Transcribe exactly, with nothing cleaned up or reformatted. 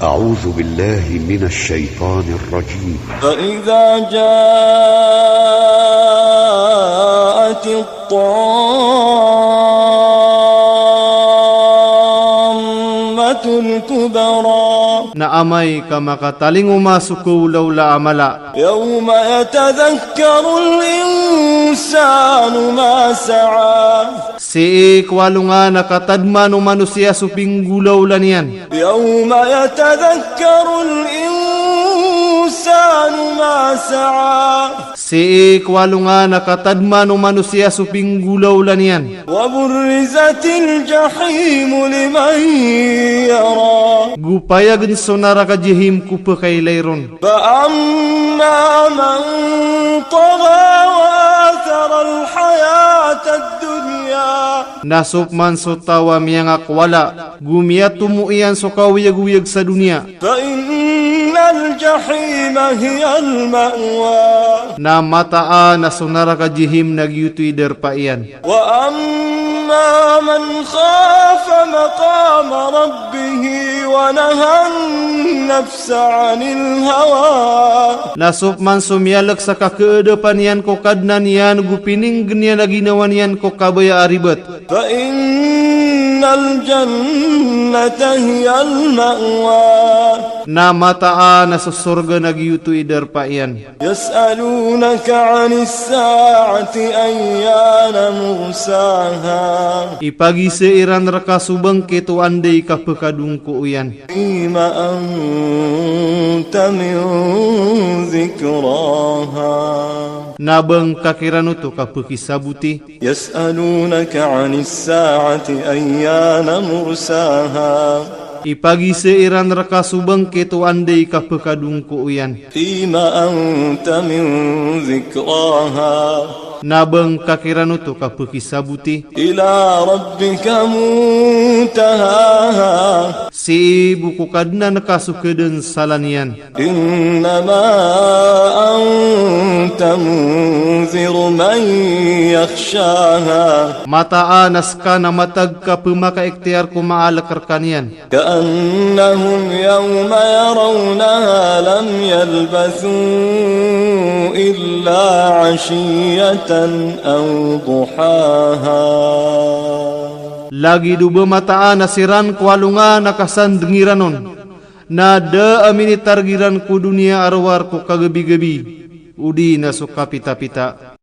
أعوذ بالله من الشيطان الرجيم. فإذا جاءت الطامة الكبرى. Na amay ka makatalingoma so kaolawlaa a mala. يوم يتذكر الإنسان ما سعى. Sii ko alongan a katadman o manosiya so pinggolawla niyan. يوم يتذكر الإنسان ما سعى. Sii ko alongan a katadman o manosiya so pinggolawla niyan. وبرزت الجحيم لمن يرى. Go payagen so naraka Jahim ko pekailay ron. فأما من طغى وآثر الحياة الدنيا. Na so pman so taw a miyangakowala, go miyatomo iyan so kaoyagoyag sa doniya. فإن الجحيم هي المأوى. Na mataan a so naraka Jahim na giyoto i darpa iyan. وأما من خاف مقام ربه ونهى النفس عن الهوى. Na so pman so miyalek sa kakeedapan iyan ko Kadnan iyan go pininggen iyan a ginawa niyan ko kabaya a ribat. فإن الجنة هي المأوى. Na mataan a so sorga na giyoto i darpa iyan. يسألونك عن الساعة أيان مرساها. Ipagizaa iran reka so bangkit o anda i kapekadongko iyan. فيم أنت من ذكراها. Na ba ngka kiran oto kapekisaboti. يسألونك عن الساعة أيان مرساها. Ipagizaa iran reka so bangkit o anda i kapekadongko iyan. فيم أنت من ذكراها. Na ba ngka kiran oto kapekisaboti. إلى ربك منتهاها. Sii bo ko Kadnan ka so kadansalan iyan. إنما أنت منذر من يخشاها. Mataan a seka na matag ka pemakaikhtiyar ko maalek rekaniyan. كأنهم يوم يرونها لم يلبثوا إلا عشية أو ضحاها. Lagid o ba mataan a siran ko alongan a kasandeng iran on, na da a minitareg iran ko doniya a rowar ko kagabigabi, odi na so kapitapita.